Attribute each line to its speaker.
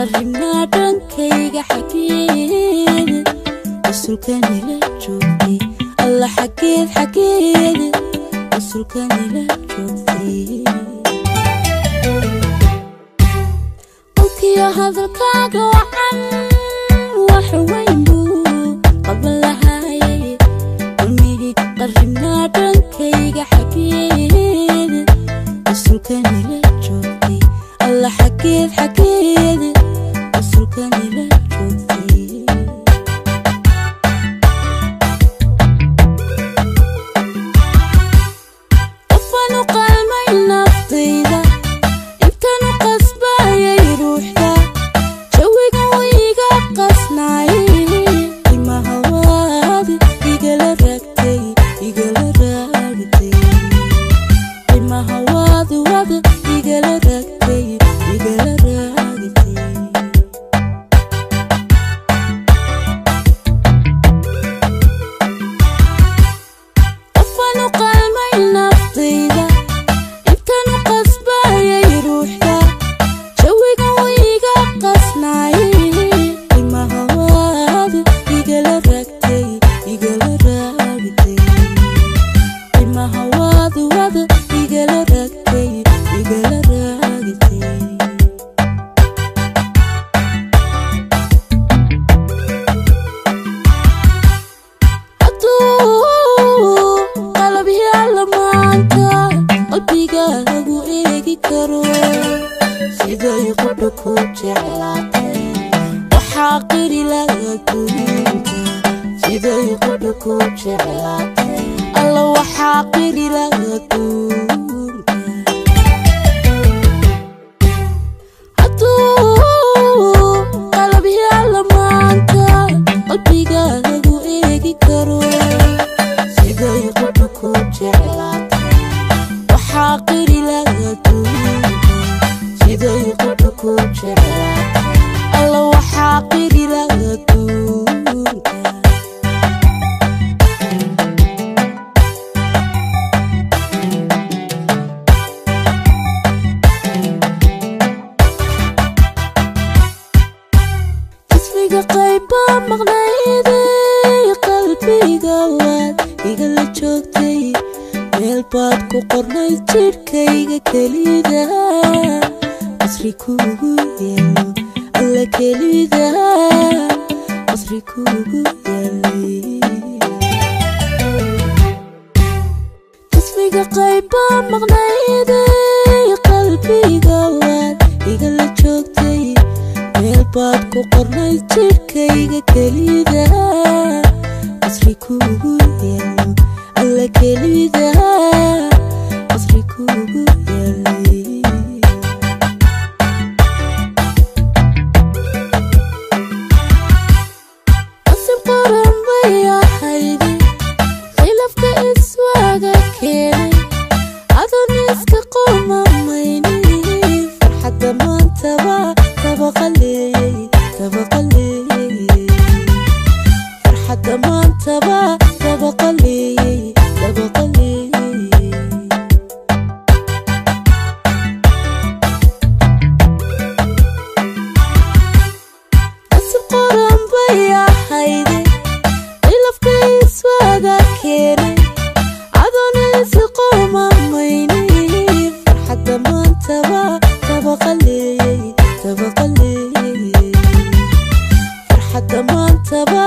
Speaker 1: Qarribnaa dhankayga xaggeeda Rasuulkanila joogtay Alla xaggeed xaggeeda Rasuulkanila joogtay Qolkiyo hadalkaaga wacan wax weyn buu qaban lahaaye Kulmigii qarribnaa dhankayga xaggeeda Rasuulkanila joogtay Alla xaggeed xaggeeda Rasuulkanila joogtay Qofaan u qalmay naftayda intaan u qasbayay ruuxda jawiga wuu iga qasnaayay qiimaha waad igala raagtay igala raagtay qiimaha waad waad igala raagtay igala raagtay Qofaan u qalmay naftayda intaan u qasbayay ruuxda jawiga wuu iga qasnaayay qiimaha waad igala raagtay igala raagtay qiimaha waad waad igala raagtay igala raagtay Hadduu qalab yaalla maanta qalbiga lagu eegi karo siday qudha ku jeclaatay waxaa qiri laga guunta siday qudha ku jeclaatay Alla waxaa qiri laga guunta Hadduu qalab yaalla maanta qalbiga lagu eegi karo siday qudha ku jeclaatay waxaa qiri laga guunta siday qudha ku jeclaatay Alla waxaa qiri laga guunta Jismiga qaybbaa maqnayday qalbiga waad igala joogtay meel baad ku qornayd jidhkayga kelida qasri kuugu yaalo Alla kelida qasri kuugu yaalay Jismiga qaybbaa maqnayday qalbiga waad igala joogtay meel baad ku qornayd jidhkayga kelida qasri kuugu yaalo Alla kelida qasri kuugu yaalay Qasab qoran bay ahayde khilaafka iswaaga keenay adoon iska qomamaynin farxadda maantaba tabaqaleeyey tabaqaleeyey farxadda maantaba tabaqaleeyey tabaqaleeyey Qasab qoran bay ahayde khilaafka iswaaga keenay adoon iska qomamaynin farxadda maantaba tabaqaleeyey tabaqaleeyey farxadda maantaba